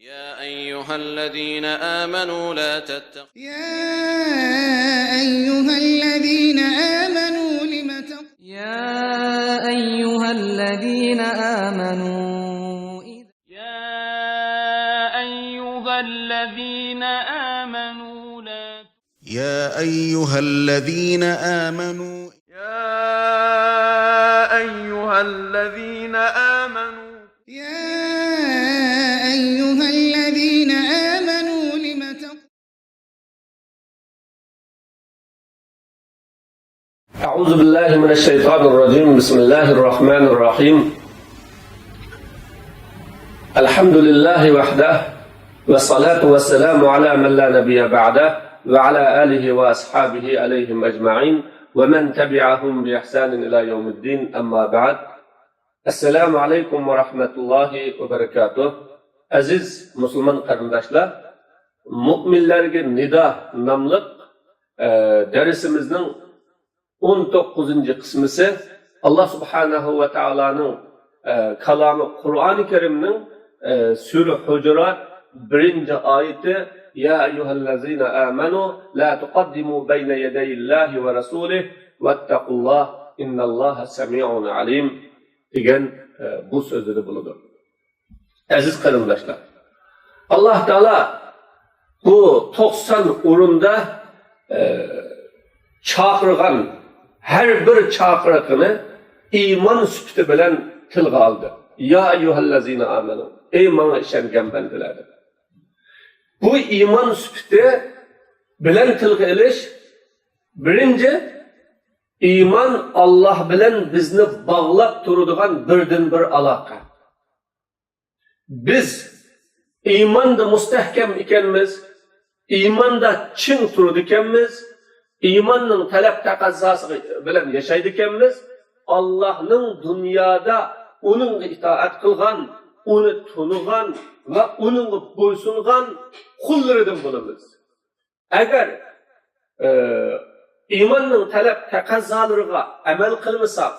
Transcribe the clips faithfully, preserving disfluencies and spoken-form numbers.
يا أيها الذين آمنوا لا تتخ- يا أيها الذين آمنوا لم تق- يا أيها الذين آمنوا إذ- يا أيها الذين آمنوا لا يا أيها الذين آمنوا يا أيها الذين آمنوا يا أيها الذين آمنوا لم تق- أعوذ بالله من الشيطان الرجيم. بسم الله الرحمن الرحيم. الحمد لله وحده، والصلاة والسلام على من لا نبي بعده، وعلى آله وأصحابه عليهم أجمعين، ومن تبعهم بإحسان إلى يوم الدين، أما بعد. السلام عليكم ورحمة الله وبركاته. ئەزىز مۇسۇلمان قېرىنداشلار، مۇئمىنلەرگە نىدا ناملىق، ئە، دەرسىمىزنىڭ ئون توققۇزىنچى قىسمىسى، ئاللا سۇبھانەھۇ ۋە تائالانىڭ، ئە، كالامى قۇرئانى كەرىمنىڭ، ئە، سۈرە ھۇجۇرات بىرىنچى ئايىتى، يا أيها الذين آمنوا لا تقدموا بين يدي الله ورسوله واتقوا الله إن الله سميع عليم دېگەن، ئە، بۇ سۆزلىرى بولىدۇ. ئەزىز قېرىنداشلار، ئاللا تائالا بۇ توقسان ئورۇندا، ئە، چاقىرغان ھەر بىر چاقىرىقىنى ئىمان سۈپىتى بىلەن تىلغا ئالدى. يا أيها الذين آمنوا، ئەي ماڭا ئىشەنگەن بەندىلەر، دەپ. بۇ ئىمان سۈپىتى بىلەن تىلغا ئېلىش، بىرىنچى، ئىمان ئاللا بىلەن بىزنى باغلاپ تۇرىدىغان بىردىنبىر ئالاقە. بىز ئىماندا مۇستەھكەم ئىكەنمىز، ئىماندا چىڭ تۇرىدىكەنمىز، ئىماننىڭ تەلەپ تەقەززاسى بىلەن ياشايدىكەنمىز، ئاللانىڭ دۇنيادا ئۇنىڭغا ئىتائەت قىلغان، ئۇنى تونۇغان ۋە ئۇنىڭغا بويسۇنغان قۇللىرىدىن بولىمىز. ئەگەر، ئى، ئىماننىڭ تەلەپ تەقەززالىرىغا ئەمەل قىلمىساق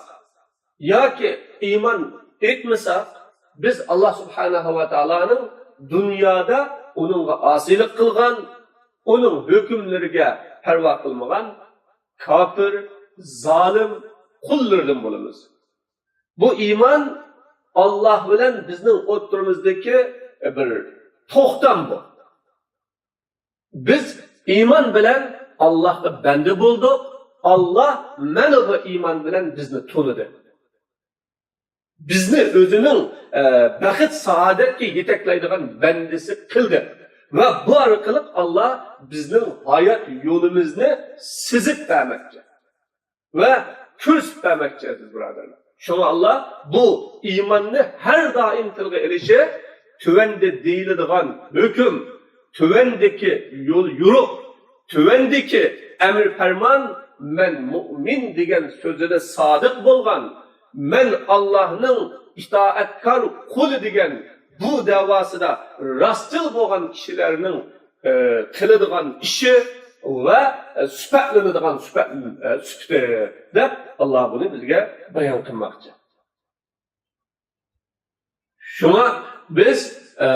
ياكى ئىمان ئېيتمىساق، بىز ئاللا سۇبھانەھۇ ۋە تائالانىڭ دۇنيادا ئۇنىڭغا ئاسىيلىق قىلغان، ئۇنىڭ ھۆكۈملىرىگە پەرۋا قىلمىغان كاپىر، زالىم قۇللىرىدىن بولىمىز. بۇ ئىمان ئاللا بىلەن بىزنىڭ ئوتتۇرىمىزدىكى بىر توختام بۇ. بىز ئىمان بىلەن ئاللاھقا بەندە بولدۇق. ئاللاھ مانا بۇ ئىمان بىلەن بىزنى تونۇدى. بىزنى ئۆزىنىڭ، ئە، بەخت سائادەتكە يېتەكلەيدىغان بەندىسى قىلدى. ۋە بۇ ئارقىلىق ئاللاھ بىزنىڭ ھايات يولىمىزنى سىزىپ بەرمەكچى. ۋە كۆرسىتىپ بەرمەكچى، ئەزىز بۇرادەرلەر. شۇڭا ئاللاھ بۇ ئىماننى ھەر دائىم تىلغا ئېلىشى، تۆۋەندە دېيىلىدىغان ھۆكۈم، تۆۋەندىكى يول يورۇق، تۆۋەندىكى ئەمر پەرمان، مەن مۇئمىن دېگەن سۆزىدە سادىق بولغان، مەن ئاللاھنىڭ ئىتائەتكار قۇلى دېگەن بۇ دەۋاسىدا راستچىل بولغان كىشىلەرنىڭ ئە، قىلىدىغان ئىشى ۋە، ئە، سۈپەتلىنىدىغان سۈپەت، ئە، سۈپىتى دەپ، ئاللاھ بۇنى بىزگە بايان قىلماقچى. شۇڭا بىز، ئە،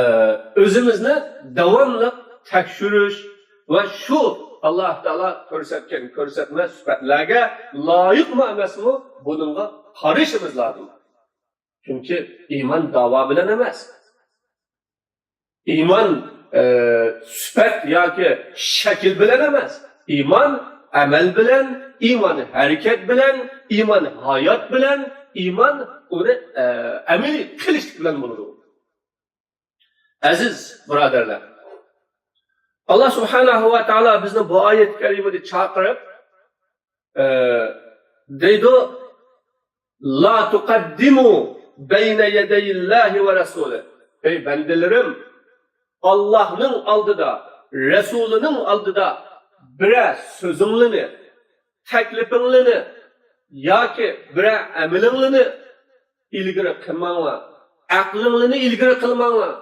ئۆزىمىزنى داۋاملىق تەكشۈرۈش ۋە شۇ ئاللاھ تائالا كۆرسەتكەن كۆرسەتمە سۈپەتلەرگە لايىقمۇ ئەمەسمۇ، بۇنىڭغا قارىشىمىز لازىم. چۈنكى ئىمان داۋا بىلەن ئەمەس. ئىمان، ئە، سۈپەت ياكى شەكىل بىلەن ئەمەس. ئىمان ئەمەل بىلەن، ئىمان ھەرىكەت بىلەن، ئىمان ھايات بىلەن، ئىمان ئۇنى، ئە، ئەمەلىي قىلىشلىق بىلەن بولىدۇ. ئەزىز بۇرادەرلەر، ئاللاھ سۇبھانەھۇ ۋە تائالا بىزنى بۇ ئايەت كەرىمىدە چاقىرىپ، ئە، دەيدۇ، لا تقدموا بين يدي الله ورسوله. ئەي بەندىلىرىم، ئاللاھنىڭ ئالدىدا، رەسۇلىنىڭ ئالدىدا بىرەر سۆزۈڭلىنى، تەكلىپىڭلىنى ياكى بىرەر ئەمىلىڭلىنى ئىلگىرى قىلماڭلار، ئەقلىڭلىنى ئىلگىرى قىلماڭلار.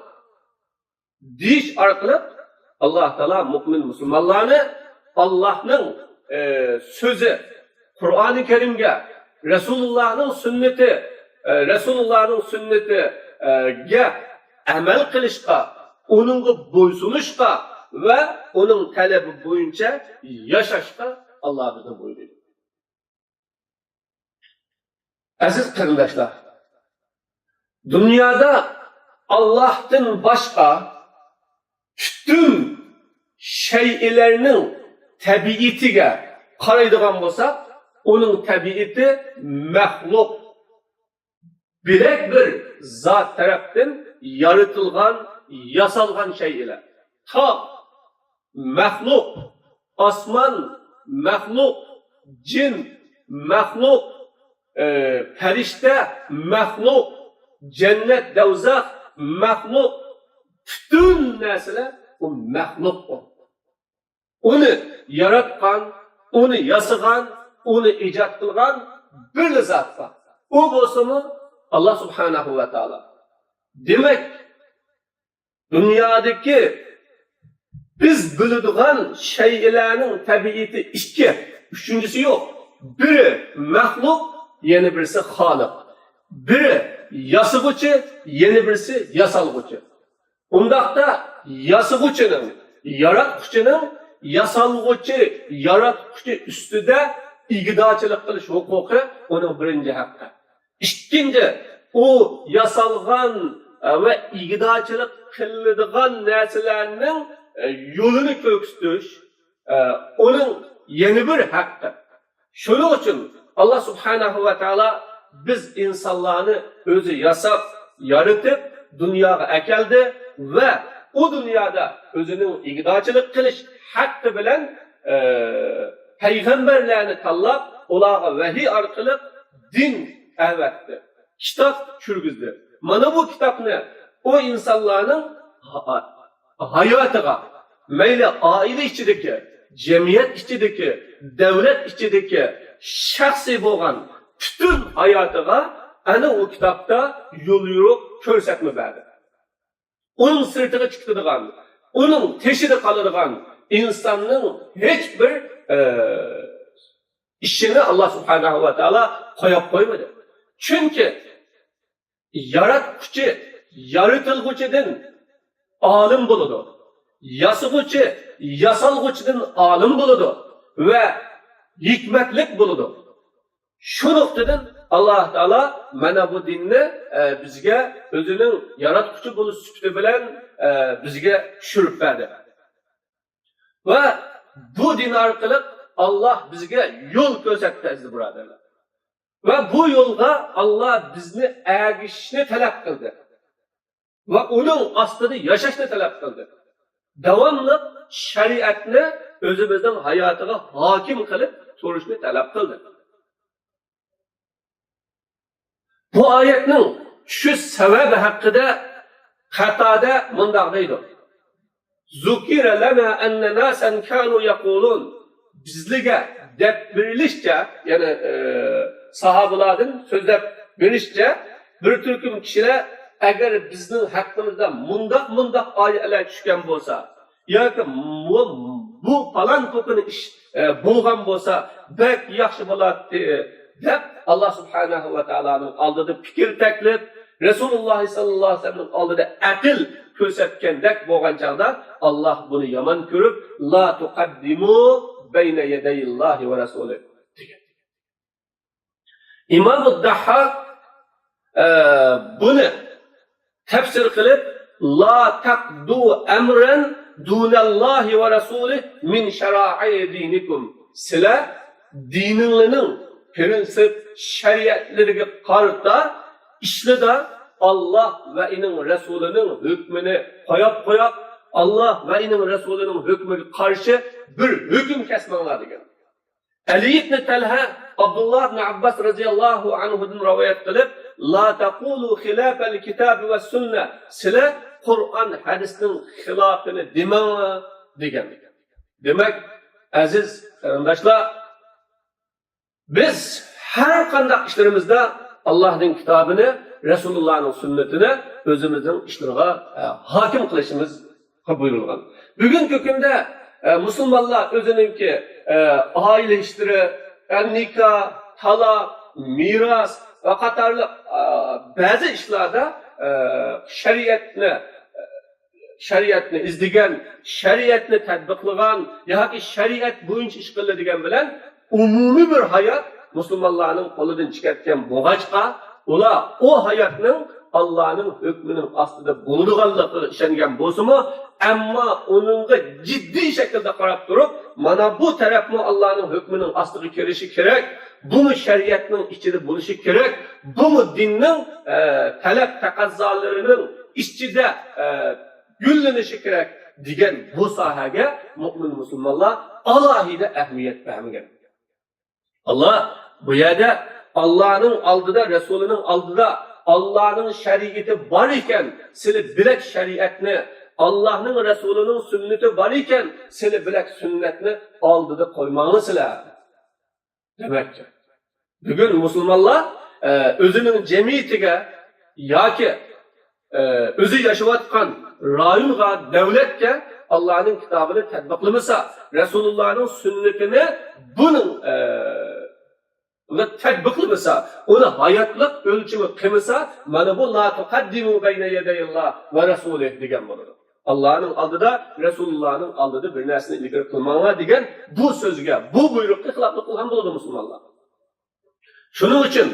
دېيىش ئارقىلىق ئاللاھ تائالا مۇئمىن مۇسۇلمانلارنى ئاللاھنىڭ، ئە، سۆزى، قۇرئانى كەرىمگە، رەسۇلۇللاھنىڭ سۈننىتى، ئە، رەسۇلۇللاھنىڭ سۈننىتىگە ئەمەل قىلىشقا، ئۇنىڭغا بويسۇنۇشقا ۋە ئۇنىڭ تەلىپى بويىچە ياشاشقا ئاللا بىزنى بۇيرۇيدۇ. ئەزىز قېرىنداشلار، دۇنيادا ئاللاھتىن باشقا پۈتۈن شەيئىلەرنىڭ تەبىئىتىگە قارايدىغان بولساق، ئۇنىڭ تەبىئىتى مەخلۇق، بىرەر بىر زات تەرەپتىن يارىتىلغان، ياسالغان شەيئىلەر. تاغ مەخلۇق، ئاسمان مەخلۇق، جىن مەخلۇق، ئى، پەرىشتە مەخلۇق، جەننەت، دوزاخ مەخلۇق، پۈتۈن نەرسىلەر ئۇ مەخلۇق ئۇ. ئۇنى ياراتقان، ئۇنى ياسىغان، ئۇنى ئىجاد قىلغان بىرلا زات بار. ئۇ بولسىمۇ ئاللا سۇبھانەھۇ ۋە تائالا. دېمەك، دۇنيادىكى بىز بىلىدىغان شەيئىلەرنىڭ تەبىئىتى ئىككى، ئۈچىنچىسى يوق. بىرى مەخلۇق، يەنە بىرسى خالىق. بىرى ياسىغۇچى، يەنە بىرسى ياسالغۇچى. ئۇنداقتا ياسىغۇچىنىڭ، ياراتقۇچىنىڭ ياسالغۇچى، ياراتقۇچى ئۈستىدە ئىگىدارچىلىق قىلىش ھوقۇقى ئۇنىڭ بىرىنچى ھەققى. ئىككىنچى، ئۇ ياسالغان، ئە، ۋە ئىگىدارچىلىق قىلىدىغان نەرسىلەرنىڭ، ئە، يولىنى كۆرسىتىش، ئە، ئۇنىڭ يەنە بىر ھەققى. شۇنىڭ ئۈچۈن ئاللا سۇبھانەھۇ ۋە تائالا بىز ئىنسانلارنى ئۆزى ياساپ، يارىتىپ، دۇنياغا ئەكەلدى ۋە ئۇ دۇنيادا ئۆزىنىڭ ئىگىدارچىلىق قىلىش ھەققى بىلەن، ئە، پەيغەمبەرلەرنى تاللاپ، ئۇلارغا ۋەھىي ئارقىلىق دىن ئەۋەتتى، كىتاب چۈشۈرگۈزدى. مانا بۇ كىتابنى ئۇ ئىنسانلارنىڭ ھا-، ھاياتىغا، مەيلى ئائىلە ئىچىدىكى، جەمئىيەت ئىچىدىكى، دەۋلەت ئىچىدىكى، شەخسىي بولغان پۈتۈن ھاياتىغا ئەنە ئۇ كىتابتا يول يورۇق، كۆرسەتمە بەردى. ئۇنىڭ سىرتىغا چىقىدىغان، ئۇنىڭ تېشىدا قالىدىغان ئىنساننىڭ ھېچ بىر، ئە، ئىشىنى ئاللا سۇبھانەھۇ ۋە تائالا قويۇپ قويمىدى. چۈنكى ياراتقۇچى يارىتىلغۇچىدىن ئالىم بولىدۇ. ياسىغۇچى ياسالغۇچىدىن ئالىم بولىدۇ ۋە ھېكمەتلىك بولىدۇ. شۇ نۇقتىدىن ئاللا تائالا مانا بۇ دىننى، ئە، بىزگە ئۆزىنىڭ ياراتقۇچى بولۇش سۈپىتى بىلەن، ئە، بىزگە چۈشۈرۈپ بەردى. ۋە بۇ دىن ئارقىلىق ئاللا بىزگە يول كۆرسەتتى، ئەزىز بۇرادەرلەر. ۋە بۇ يولغا ئاللا بىزنى ئەگىشىشنى تەلەپ قىلدى. ۋە ئۇنىڭ ئاستىدا ياشاشنى تەلەپ قىلدى. داۋاملىق شەرىئەتنى ئۆزىمىزنىڭ ھاياتىغا ھاكىم قىلىپ تۇرۇشنى تەلەپ قىلدى. بۇ ئايەتنىڭ چۈشۈش سەۋەبى ھەققىدە قاتادە مۇنداق دەيدۇ: زۇكىرە لەنا ئەننە ناسەن كانۇ يەقۇلۇن. بىزلىگە دەپ بېرىلىشىچە، يەنى، ئى، ساھابىلاردىن سۆزلەپ بېرىشىچە، بىر تۈركۈم كىشىلەر ئەگەر بىزنىڭ ھەققىمىزدە مۇنداق، مۇنداق ئايەتلەر چۈشكەن بولسا، ياكى بۇ، بۇ پالان پۇلان ئىش، ئە، بولغان بولسا بەك ياخشى بولاتتى، دەپ ئاللا سۇبھانەھۇ ۋە تائالانىڭ ئالدىدا پىكىر تەكلىپ، رەسۇلۇللا ساللاللاھۇ ئەلەيھى ۋەسەللەمنىڭ ئالدىدا ئەقىل كۆرسەتكەندەك بولغان چاغدا، ئاللا بۇنى يامان كۆرۈپ، لا تۇقەددىمۇ بەينە يەدەيىللاھى ۋە رەسۇلىھ، دېگەن. ئىمامۇ دەھھاك، ئە، بۇنى تەپسىر قىلىپ، لا تەقدۇ ئەمرەن دۇنەللاھى ۋە رەسۇلىھ مىن شەرائىئى دىنىكۇم. سىلەر دىنىڭلارنىڭ پرىنسىپ شەرىئەتلىرىگە قارىتا ئىشلىدا ئاللا ۋە ئېنىڭ رەسۇلىنىڭ ھۆكمىنى قوياپ قوياپ، ئاللا ۋە ئېنىڭ رەسۇلىنىڭ ھۆكمىگە قارشى بىر ھۆكۈم كەسمەڭلار دېگەن. ئەلى ئىبنى تەلھە ئابدۇللا ئىبنى ئابباس رەزىياللاھۇ ئەنھۇدىن رىۋايەت قىلىپ، لا تەقۇلۇ خىلاپەل كىتابى ۋە سۈننە، سىلەر قۇرئان ھەدىسنىڭ خىلاپىنى دېمەڭلار دېگەن. دېمەك، ئەزىز قېرىنداشلار، بىز ھەر قانداق ئىشلىرىمىزدا ئاللانىڭ كىتابىنى، رەسۇلۇللانىڭ سۈننىتىنى ئۆزىمىزنىڭ ئىشلىرىغا، ئە، ھاكىم قىلىشىمىز بۇيرۇلغان. بۈگۈنكى كۈندە، ئە، مۇسۇلمانلار ئۆزىنىڭكى، ئە، ئائىلە ئىشلىرى، ئە، نىكاھ، تالاق، مىراس ۋە قاتارلىق، ئە، بەزى ئىشلاردا، ئە، شەرىئەتنى، ئە، شەرىئەتنى ئىزدىگەن، شەرىئەتنى تەتبىقلىغان ياكى شەرىئەت بويىچە ئىش قىلدى دېگەن بىلەن ئومۇمىي بىر ھايات مۇسۇلمانلارنىڭ قولىدىن چىقىۋەتكەن بولغاچقا، ئۇلار ئۇ ھاياتنىڭ ئاللانىڭ ھۆكمىنىڭ ئاستىدا بولىدىغانلىقىغا ئىشەنگەن بولسىمۇ، ئەمما ئۇنىڭغا جىددىي شەكىلدە قاراپ تۇرۇپ، مانا بۇ تەرەپمۇ ئاللانىڭ ھۆكمىنىڭ ئاستىغا كىرىشى كېرەك، بۇمۇ شەرىئەتنىڭ ئىچىدە بولۇشى كېرەك، بۇمۇ دىننىڭ، ئە، تەلەپ تەقەززالىرىنىڭ ئىچىدە، ئە، گۈللىنىشى كېرەك دېگەن بۇ ساھەگە مۆمىن مۇسۇلمانلار ئالاھىدە ئەھمىيەت بەرمىگەن. ئاللا بۇ يەردە ئاللانىڭ ئالدىدا، رەسۇلىنىڭ ئالدىدا، ئاللانىڭ شەرىئىتى بار ئىكەن، سىلى بىلەك شەرىئەتنى، ئاللانىڭ رەسۇلىنىڭ سۈننىتى بار ئىكەن، سىلى بىلەك سۈننەتنى ئالدىدا قويماڭلار سىلەر. دېمەكچى، بۈگۈن مۇسۇلمانلار، ئە، ئۆزىنىڭ جەمئىيىتىگە ياكى، ئە، ئۆزى ياشاۋاتقان رايونغا، دۆلەتكە ئاللانىڭ كىتابىنى تەتبىقلىمىسا، رەسۇلۇللانىڭ سۈننىتىنى بۇنىڭ، ئە، بۇنى تەتبىقلىمىسا، ئۇنى ھاياتلىق ئۆلچىمى قىلمىسا، مانا بۇ لا تۇقەددىمۇ بەينە يەدەياللا ۋە رەسۇلىھ دېگەن بولىدۇ. ئاللانىڭ ئالدىدا، رەسۇلۇللانىڭ ئالدىدا بىر نەرسىنى ئىلگىرى قىلماڭلار دېگەن بۇ سۆزگە، بۇ بۇيرۇققا خىلاپلىق قىلغان بولىدۇ مۇسۇلمانلار. شۇنىڭ ئۈچۈن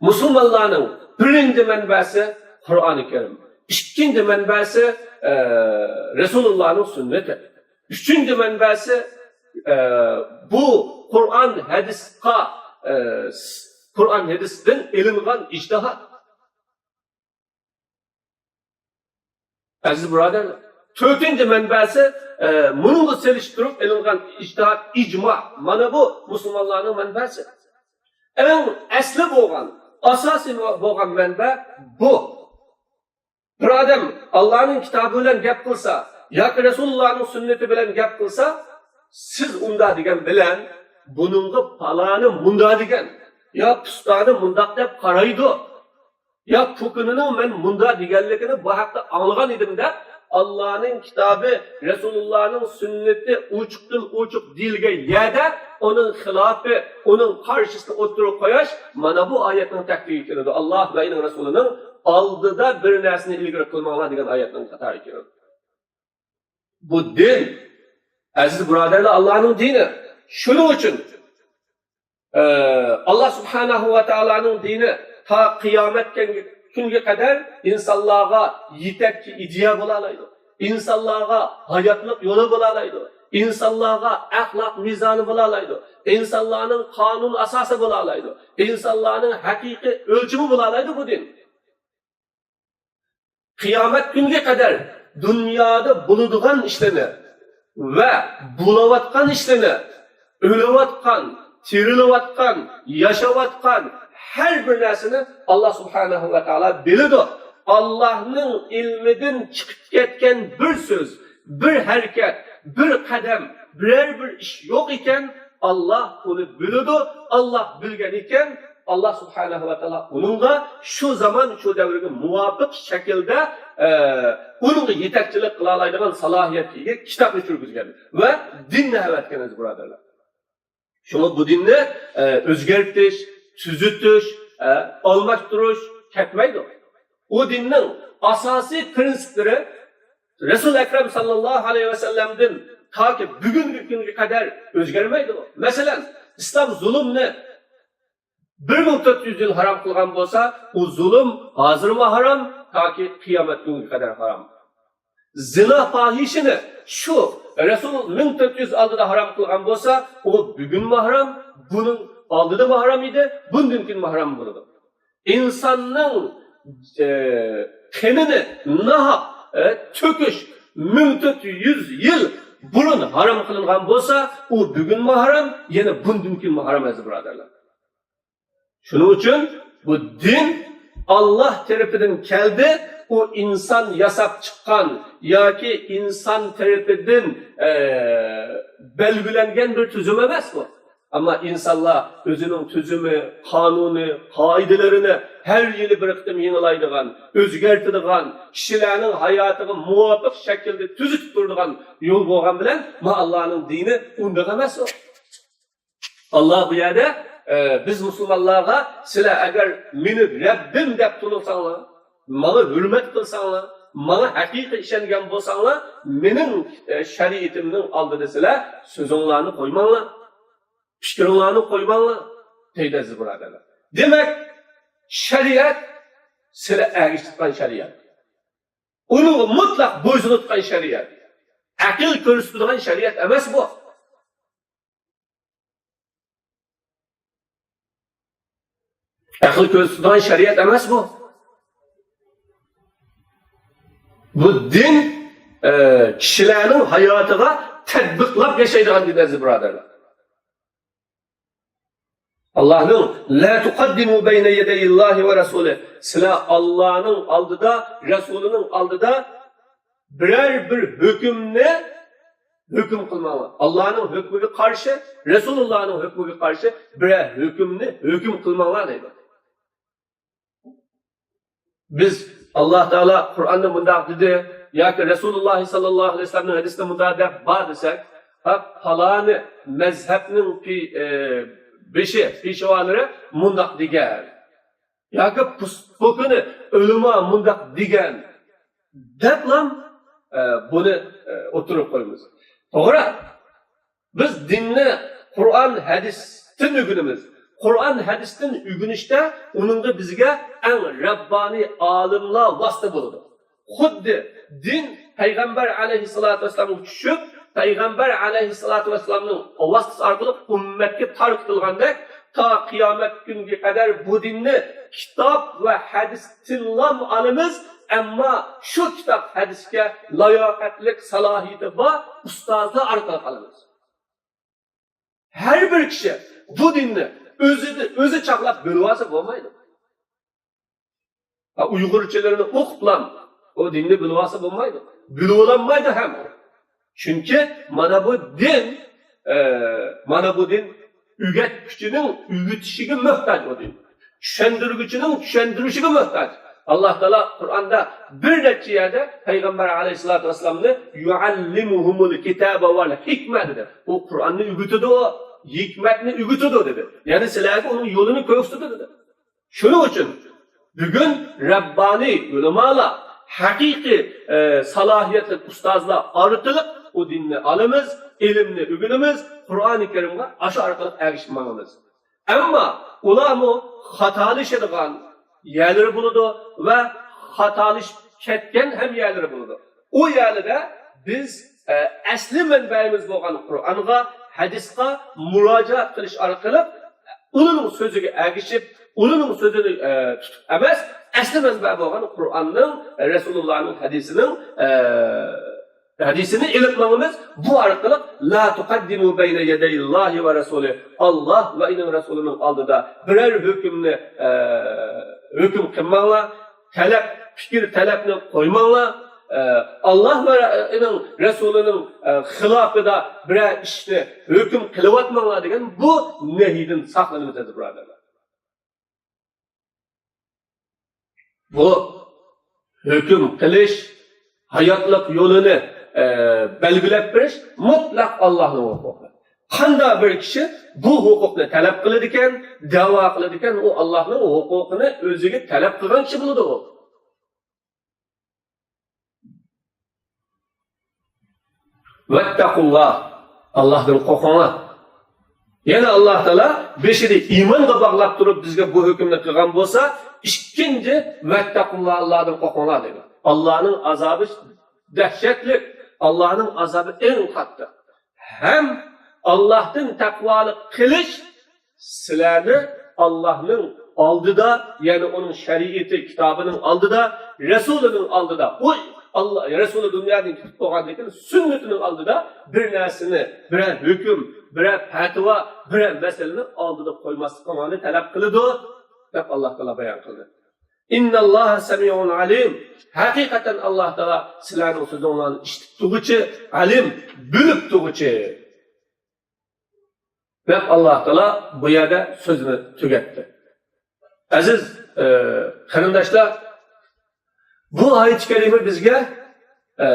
مۇسۇلمانلارنىڭ بىرىنچى مەنبەسى قۇرئانى كەرىم، ئىككىنچى مەنبەسى، ئە، رەسۇلۇللانىڭ سۈننىتى، ئۈچىنچى مەنبەسى، ئە، بۇ قۇرئان ھەدىسقا، ئە، قۇرئان ھەدىستىن ئېلىنغان ئىجتىھات. ئەزىز بۇرادەرلەر، تۆتىنچى مەنبەسى، ئە، مۇنىڭغا سېلىشتۇرۇپ ئېلىنغان ئىجتىھات، ئىجما. مانا بۇ مۇسۇلمانلارنىڭ مەنبەسى. ئەڭ ئەسلى بولغان، ئاساسىي بولغان مەنبە بۇ. بىر ئادەم ئاللانىڭ كىتابى بىلەن گەپ قىلسا ياكى رەسۇلۇللانىڭ سۈننىتى بىلەن گەپ قىلسا، سىز ئۇنداق دېگەن بىلەن بۇنىڭغا پالانى مۇنداق دېگەن، يا پۇستانى مۇنداق دەپ قارايدۇ، يا پۇكىنىنىڭ مەن مۇنداق دېگەنلىكىنى بۇ ھەقتە ئاڭلىغان ئىدىم دەپ، ئاللانىڭ كىتابى، رەسۇلۇللانىڭ سۈننىتى ئوچۇقتىن ئوچۇق دېيىلگەن يەردە ئۇنىڭ خىلاپى، ئۇنىڭ قارشىسىنى ئوتتۇرىغا قويۇش، مانا بۇ ئايەتنىڭ تەھدىتىگە كىرىدۇ. ئاللا ۋە ئۇنىڭ رەسۇلىنىڭ ئالدىدا بىر نەرسىنى ئىلگىرى قىلماڭلار دېگەن ئايەتنىڭ قاتارىغا كىرىدۇ. بۇ دىن، ئەزىز بۇرادەرلەر، ئاللانىڭ دىنى. شۇنىڭ ئۈچۈن، ئە، ئاللا سۇبھانەھۇ ۋە تائالانىڭ دىنى تا قىيامەت كۈنگە قەدەر ئىنسانلارغا يېتەكچى ئىدىيە بولالايدۇ. ئىنسانلارغا ھاياتلىق يولى بولالايدۇ. ئىنسانلارغا ئەخلاق مىزانى بولالايدۇ. ئىنسانلارنىڭ قانۇن ئاساسى بولالايدۇ. ئىنسانلارنىڭ ھەقىقىي ئۆلچىمى بولالايدۇ بۇ دىن. قىيامەت كۈنگە قەدەر دۇنيادا بولىدىغان ئىشلىرىنى ۋە بولۇۋاتقان ئىشلىرىنى، ئۆلۈۋاتقان، تىرىلىۋاتقان، ياشاۋاتقان ھەر بىر نەرسىنى ئاللا سۇبھانەھۇ ۋە تائالا بىلىدۇ. ئاللانىڭ ئىلمىدىن چىقىپ كەتكەن بىر سۆز، بىر ھەرىكەت، بىر قەدەم، بىرەر بىر ئىش يوق ئىكەن، ئاللا ئۇنى بىلىدۇ. ئاللا بىلگەن ئىكەن، ئاللا سۇبھانەھۇ ۋە تائالا ئۇنىڭغا شۇ زامان، شۇ دەۋرگە مۇۋاپىق شەكىلدە، ئە، ئۇنىڭغا يېتەكچىلىك قىلالايدىغان سالاھىيەتكە ئىگە كىتابنى چۈشۈرگۈزگەن ۋە دىننى ئەۋەتكەن، ئەزىز بۇرادەرلەر. شۇڭا بۇ دىننى، ئە، ئۆزگەرتىش، تۈزىتىش، ئە، ئالماشتۇرۇش كەتمەيدۇ. ئۇ دىننىڭ ئاساسىي پىرىنسىپلىرى رەسۇل ئەكرەم ساللاللاھۇ ئەلەيھى ۋەسەللەمدىن تاكى بۈگۈنكى كۈنگە قەدەر ئۆزگەرمەيدۇ. مەسىلەن، ئىسلام زۇلۇمنى بىر مىڭ تۆت يۈز يىل ھارام قىلغان بولسا، ئۇ زۇلۇم ھازىرمۇ ھارام، تاكى قىيامەت كۈنىگە قەدەر ھارام. زىنا، پاھىشىنى شۇ رەسۇل مىڭ تۆت يۈز ئالدىدا ھارام قىلغان بولسا، ئۇ بۈگۈنمۇ ھارام، بۇنىڭ ئالدىدىمۇ ھارام ئىدى، بۇندىن كېيىنمۇ ھارام بولىدۇ. ئىنساننىڭ، ئە، قېنىنى ناھەق، ئە، تۆكۈش مىڭ تۆت يۈز يىل بۇرۇن ھارام قىلىنغان بولسا، ئۇ بۈگۈنمۇ ھارام، يەنە بۇندىن كېيىنمۇ ھارام، ئەزىز بۇرادەرلەر. شۇنىڭ ئۈچۈن بۇ دىن ئاللا تەرىپىدىن كەلدى، ئۇ ئىنسان ياساپ چىققان ياكى ئىنسان تەرىپىدىن، ئە، بەلگىلەنگەن بىر تۈزۈم ئەمەس بۇ. ئەمما ئىنسانلار ئۆزىنىڭ تۈزۈمى، قانۇنى، قائىدىلىرىنى ھەر يىلى بىر قېتىم يېڭىلايدىغان، ئۆزگەرتىدىغان، كىشىلەرنىڭ ھاياتىغا مۇۋاپىق شەكىلدە تۈزىتىپ تۇرىدىغان يول بولغان بىلەن، ما ئاللانىڭ دىنى ئۇنداق ئەمەس ئۇ. ئاللا بۇ يەردە، ئە، بىز مۇسۇلمانلارغا، سىلەر ئەگەر مېنى رەببىم دەپ تونۇساڭلار، ماڭا ھۆرمەت قىلساڭلار، ماڭا ھەقىقىي ئىشەنگەن بولساڭلار، مېنىڭ، ئە، شەرىئىتىمنىڭ ئالدىدا سىلەر سۆزۈڭلارنى قويماڭلار، پىكرىڭلارنى قويماڭلار، دەيدۇ ئەزىز بۇرادەرلەر. دېمەك، شەرىئەت سىلەر ئەگىشىپ تۇرغان شەرىئەت. ئۇنىڭغا مۇتلەق بويسۇنۇپ تۇرغان شەرىئەت. ئەقىل كۆرسىتىدىغان شەرىئەت ئەمەس بۇ. ئەقىل كۆرسىتىدىغان شەرىئەت ئەمەس بۇ. بۇ دىن، ئە، كىشىلەرنىڭ ھاياتىغا تەتبىقلاپ ياشايدىغان دىن، ئەزىز بۇرادەرلەر. ئاللاھنىڭ، «لا تقدموا بين يدي الله ورسوله»، سىلەر ئاللانىڭ ئالدىدا، رەسۇلىنىڭ ئالدىدا بىرەر بىر ھۆكۈمنى ھۆكۈم قىلماڭلار. ئاللانىڭ ھۆكمىگە قارشى، رەسۇلۇللانىڭ ھۆكمىگە قارشى بىرەر ھۆكۈمنى ھۆكۈم قىلماڭلار دەيدۇ. بىز، ئاللا تائالا قۇرئاندا مۇنداق دېدى ياكى رەسۇلۇللا ساللاللاھۇ ئەلەيھى ۋەسەللەمنىڭ ھەدىسىدە مۇنداق دەپ بار دېسەك، ھە، پالانى مەزھەپنىڭ پى-، ئە، بېشى، پېشۋالىرى مۇنداق دېگەن ياكى پۇس-، پوكىنى ئۆلىما مۇنداق دېگەن دەپلا، ئە، بۇنى، ئە، ئوتتۇرىغا قويىمىز. توغرا. بىز دىننى قۇرئان، ھەدىستىن ئۆگىنىمىز. قۇرئان، ھەدىستىن ئۆگىنىشتە ئۇنىڭغا بىزگە ئەڭ رەببانىي ئالىملار ۋاسىتە بولىدۇ. خۇددى دىن پەيغەمبەر ئەلەيھىسسالاتۇ ۋەسسالامغا چۈشۈپ، پەيغەمبەر ئەلەيھىسسالاتۇ ۋەسسالامنىڭ ۋاسىتىسى ئارقىلىق ئۈممەتكە تارقىتىلغاندەك، تا قىيامەت كۈنگە قەدەر بۇ دىننى كىتاب ۋە ھەدىستىنلا ئالىمىز، ئەمما شۇ كىتاب، ھەدىسكە لاياقەتلىك، سالاھىيىتى بار ئۇستازلار ئارقىلىق ئالىمىز. ھەر بىر كىشى بۇ دىننى ئۆزىدە، ئۆزى چاقلاپ بىلىۋالسا بولمايدۇ. ھە، ئۇيغۇرچىلىرىنى ئوقۇپلا ئۇ دىننى بىلىۋالسا بولمايدۇ. بىلىۋالالمايدۇ ھەم. چۈنكى مانا بۇ دىن، ئە، مانا بۇ دىن ئۆگەتكۈچىنىڭ ئۆگىتىشىگە موھتاج بۇ دىن. چۈشەندۈرگۈچىنىڭ چۈشەندۈرۈشىگە موھتاج. ئاللا تائالا قۇرئاندا بىر نەچچە يەردە پەيغەمبەر ئەلەيھىسسالاتۇ ۋەسسالامنى «يعلمهم الكتاب والحكمة» دېدى. ئۇ قۇرئاننى ئۆگىتىدۇ، ھېكمەتنى ئۆگىتىدۇ دېدى. يەنى سىلەرگە ئۇنىڭ يولىنى كۆرسىتىدۇ دېدى. شۇنىڭ ئۈچۈن بۈگۈن رەببانىي ئۆلىمالار، ھەقىقىي، ئە، سالاھىيەتلىك ئۇستازلار ئارقىلىق ئۇ دىننى ئالىمىز، ئىلىمنى ئۆگىنىمىز، قۇرئانى كەرىمگە ئاشۇ ئارقىلىق ئەگىشىپ ماڭىمىز. ئەمما ئۇلارمۇ خاتالىشىدىغان يەرلىرى بولىدۇ ۋە خاتالىشىپ كەتكەن ھەم يەرلىرى بولىدۇ. ئۇ يەرلىدە بىز، ئە، ئەسلى مەنبەيىمىز بولغان قۇرئانغا، ھەدىسقا مۇراجىئەت قىلىش ئارقىلىق ئۇنىڭ سۆزىگە ئەگىشىپ، ئۇنىڭ سۆزىنى، ئە، تۇتۇپ ئەمەس، ئەسلى مەنبە بولغان قۇرئاننىڭ، رەسۇلۇللانىڭ ھەدىسىنىڭ، ئە، ھەدىسىنى ئېلىپ ماڭىمىز. بۇ ئارقىلىق «لا تقدموا بين يدي الله ورسوله»، ئاللا ۋە ئۇنىڭ رەسۇلىنىڭ ئالدىدا بىرەر ھۆكۈمنى، ئە، ھۆكۈم قىلماڭلار. تەلەپ، پىكىر تەلەپنى قويماڭلار. ئە، ئاللا ۋە ئۇنىڭ رەسۇلىنىڭ، ئە، خىلاپىدا بىرەر ئىشنى ھۆكۈم قىلىۋاتماڭلار دېگەن بۇ نەھىدىن ساقلىنىمىز، ئەزىز بۇرادەرلەر. بۇ ھۆكۈم قىلىش، ھاياتلىق يولىنى، ئە، بەلگىلەپ بېرىش مۇتلەق ئاللانىڭ ھوقۇقى. قانداق بىر كىشى بۇ ھوقۇقنى تەلەپ قىلىدىكەن، دەۋا قىلىدىكەن، ئۇ ئاللانىڭ ھوقۇقىنى ئۆزىگە تەلەپ قىلغان كىشى بولىدۇ ئۇ. ۋەتتەقۇللا، ئاللاھتىن قورقۇڭلار. يەنە ئاللاھ تائالا بېشىنى ئىمانغا باغلاپ تۇرۇپ بىزگە بۇ ھۆكۈمنى قىلغان بولسا، ئىككىنچى، ۋەتتەقۇللا، ئاللاھتىن قورقۇڭلار دەيدۇ. ئاللاھنىڭ ئازابى دەھشەتلىك، ئاللاھنىڭ ئازابى ئەڭ قاتتىق. ھەم ئاللاھتىن تەقۋالىق قىلىش سىلەرنى ئاللاھنىڭ ئالدىدا، يەنى ئۇنىڭ شەرىئىتى، كىتابىنىڭ ئالدىدا، رەسۇلىنىڭ ئالدىدا، ئۇ ئاللا، رەسۇلى دۇنيادىن كېتىپ بولغاندىن كېيىن سۈننىتىنىڭ ئالدىدا بىر نەرسىنى، بىرەر ھۆكۈم، بىرەر پەتىۋا، بىرەر مەسىلىنى ئالدىدا قويماسلىقىڭلارنى تەلەپ قىلىدۇ، دەپ ئاللاھ تائالا بايان قىلدى. ئىنناللاھە سەمىئۇن ئەلىم. ھەقىقەتەن ئاللاھ تائالا سىلەرنىڭ سۆزۈڭلارنى ئىشىتىپ تۇرغۇچى، ئەلىم، بىلىپ تۇرغۇچى. دەپ ئاللاھ تائالا بۇ يەردە سۆزىنى تۈگەتتى. ئەزىز، ئە، قېرىنداشلار، بۇ ئايەت كەرىمە بىزگە، ئە،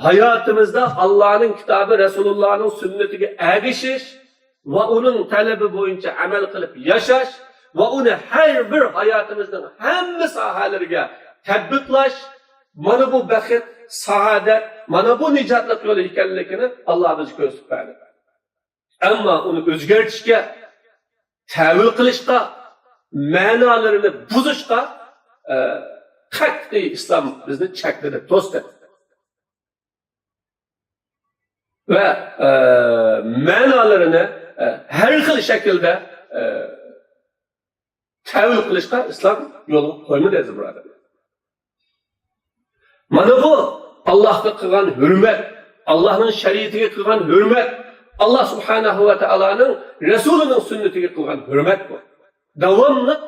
ھاياتىمىزدا ئاللانىڭ كىتابى، رەسۇلۇللانىڭ سۈننىتىگە ئەگىشىش ۋە ئۇنىڭ تەلىپى بويىچە ئەمەل قىلىپ ياشاش ۋە ئۇنى ھەر بىر ھاياتىمىزنىڭ ھەممە ساھەلىرىگە تەتبىقلاش، مانا بۇ بەخت، سائادەت، مانا بۇ نىجاتلىق يولى ئىكەنلىكىنى ئاللا بىزگە كۆرسىتىپ بەردى. ئەمما ئۇنى ئۆزگەرتىشكە، تەۋىل قىلىشقا، مەنالىرىنى بۇزۇشقا، ئە، قەتئىي ئىسلام بىزنى چەكلىدى، توستى. ۋە، ئە، مەنالىرىنى، ئە، ھەر خىل شەكىلدە، ئە، تەۋىل قىلىشقا ئىسلام يولغا قويمىدى، ئەزىز بۇرادەرلەر. مانا بۇ ئاللاھقا قىلغان ھۆرمەت، ئاللاھنىڭ شەرىئىتىگە قىلغان ھۆرمەت، ئاللاھ سۇبھانەھۇ ۋە تائالانىڭ رەسۇلىنىڭ سۈننىتىگە قىلغان ھۆرمەت بۇ. داۋاملىق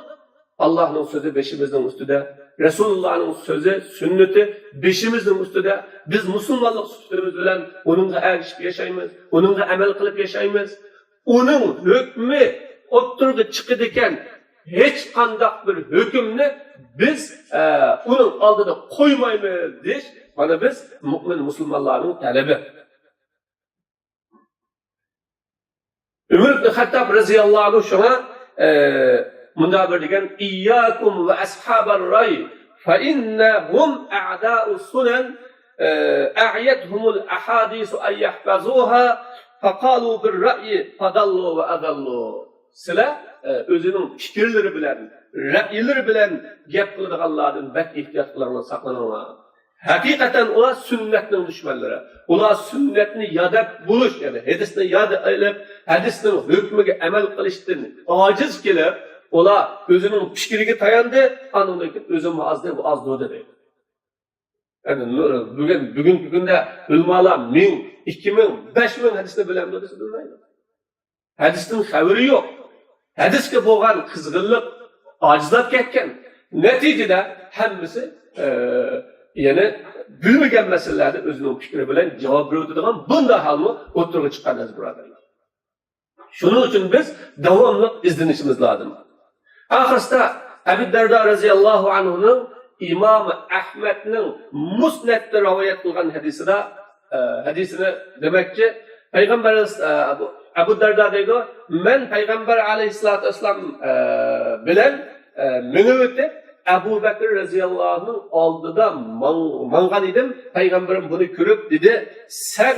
ئاللاھنىڭ سۆزى بېشىمىزنىڭ ئۈستىدە، رەسۇلۇللاھنىڭ سۆزى، سۈننىتى بېشىمىزنىڭ ئۈستىدە. بىز مۇسۇلمانلىق سۈپىتىمىز بىلەن ئۇنىڭغا ئەگىشىپ ياشايمىز، ئۇنىڭغا ئەمەل قىلىپ ياشايمىز. ئۇنىڭ ھۆكمى ئوتتۇرىغا چىقىدىكەن ھېچقانداق بىر ھۆكۈمنى بىز، ئە، ئۇنىڭ ئالدىدا قويمايمىز دېيىش، مانا بىز مۆمىن مۇسۇلمانلارنىڭ تەلىپى. ئۆمەر ئىبن خەتتاب رەزىياللاھۇ ئەنھۇ شۇڭا، ئە، مۇنداق بىر دېگەن: «ئىيياكۇم ۋە ئەسھابەر راي، فەئىننەھۇم ئەئدائۇس سۇنەن، ئە، ئەئيەتھۇمۇل ئەھادىسۇ ئەن يەھفەزۇھا، فەقالۇ بىر رايى فەدەللۇ ۋە ئەدەللۇ.» سىلەر، ئە، ئۆزىنىڭ پىكىرلىرى بىلەن، رەئيلىرى بىلەن گەپ قىلىدىغانلاردىن بەك ئېھتىيات قىلىڭلار، ساقلىنىڭلار. ھەقىقەتەن ئۇلار سۈننەتنىڭ دۈشمەنلىرى. ئۇلار سۈننەتنى ياد دەپ بولۇش، يەنى ھەدىسنى ياد ئېلىپ، ھەدىسنىڭ ھۆكمىگە ئەمەل قىلىشتىن ئاجىز كېلىپ، ئۇلار ئۆزىنىڭ پىكرىگە تاياندى، ئاندىن كېيىن ئۆزۈم ئازدى، بۇ ئازدۇ دېدى. يەنى نۇ-، بۈگۈن، بۈگۈنكى كۈندە ئۆلىمالار مىڭ، ئىككى مىڭ، بەش مىڭ ھەدىسنى بىلەمدۇ دېسە، بىلمەيدۇ. ھەدىستىن خەۋىرى يوق. ھەدىسكە بولغان قىزغىنلىق ئاجىزلاپ كەتكەن. نەتىجىدە ھەممىسى، ئە، يەنە بىلمىگەن مەسىلىلەردە ئۆزىنىڭ پىكرى بىلەن جاۋاب بېرىۋېتىدىغان بۇنداق ھالمۇ ئوتتۇرىغا چىققان، ئەزىز بۇرادەرلەر. شۇنىڭ ئۈچۈن بىز داۋاملىق ئىزدىنىشىمىز لازىم. ئاخىرسىدا ئەبۇ دەردا رەزىياللاھۇ ئەنھۇنىڭ ئىمام ئەھمەدنىڭ مۇسنەدتە رىۋايەت قىلغان ھەدىسىدە، ئە، ھەدىسىنى دېمەكچى، پەيغەمبەر، ئە، ئەبۇ، ئەبۇ دەردا دەيدۇ، مەن پەيغەمبەر ئەلەيھىسسالاتۇ ۋەسسالام، ئە، بىلەن، ئە، مېڭىۋېتىپ، ئەبۇ بەكرى رەزىياللاھۇنىڭ ئالدىدا ماڭ-، ماڭغان ئىدىم. پەيغەمبىرىم بۇنى كۆرۈپ دېدى، سەن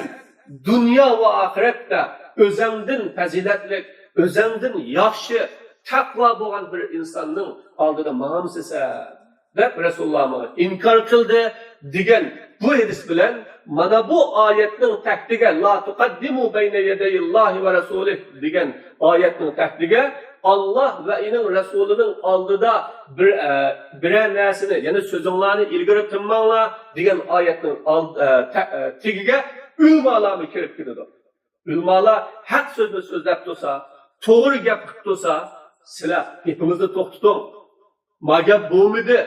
دۇنيا ۋە ئاخىرەتتە ئۆزەڭدىن پەزىلەتلىك، ئۆزەڭدىن ياخشى، تەقۋا بولغان بىر ئىنساننىڭ ئالدىدا ماڭامسىسەن؟ دەپ رەسۇلۇللا ماڭا ئىنكار قىلدى دېگەن بۇ ھەدىس بىلەن مانا بۇ ئايەتنىڭ تەھتىگە، «لا تۇقەددىمۇ بەينە يەدەيىللاھى ۋە رەسۇلىھ» دېگەن ئايەتنىڭ تەھتىگە، ئاللا ۋە ئۇنىڭ رەسۇلىنىڭ ئالدىدا بىر، ئە، بىرەر نەرسىنى، يەنى سۆزۈڭلارنى ئىلگىرى قىلماڭلار دېگەن ئايەتنىڭ ئال-، ئە، تە-، ئە، تېگىگە ئۆلىمالارمۇ كىرىپ كېتىدۇ. ئۆلىمالار ھەق سۆزنى سۆزلەپ تۇرسا، توغرا گەپ قىلىپ تۇرسا، سىلەر گېپىڭىزنى توختىتىڭ. ما گەپ بولمىدى.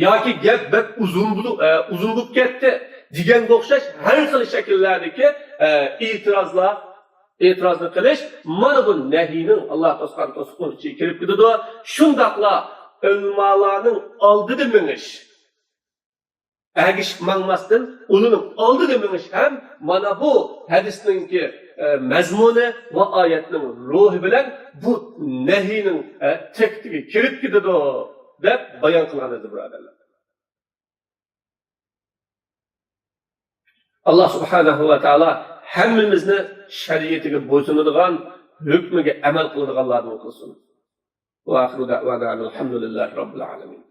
ياكى گەپ بەك ئۇزۇن بولۇپ، ئە، ئۇزۇن بولۇپ كەتتى دېگەنگە ئوخشاش ھەر خىل شەكىللەردىكى، ئە، ئېتىرازلار، ئېتىرازنى قىلىش، مانا بۇ نەھىينىڭ، ئاللا توسقان توسۇقنىڭ ئىچىگە كىرىپ كېتىدۇ. شۇنداقلا ئۆلىمالارنىڭ ئالدىدا مېڭىش، ئەگىشىپ ماڭماستىن، ئۇلارنىڭ ئالدىدا مېڭىش ھەم مانا بۇ ھەدىسنىڭكى، ئە، مەزمۇنى ۋە ئايەتنىڭ روھى بىلەن بۇ نەھىينىڭ، ئە، تەھتىگە كىرىپ كېتىدۇ، دەپ بايان قىلغان ئىدى، بۇرادەرلەر. ئاللا سۇبھانەھۇ ۋە تائالا ھەممىمىزنى شەرىئىتىگە بويسۇنىدىغان، ھۆكمىگە ئەمەل قىلىدىغانلاردىن قىلسۇن. ۋە ئاخىرۇ دەئۋانا ئەنىل ھەمدۇلىللاھى رەببىل ئالەمىن.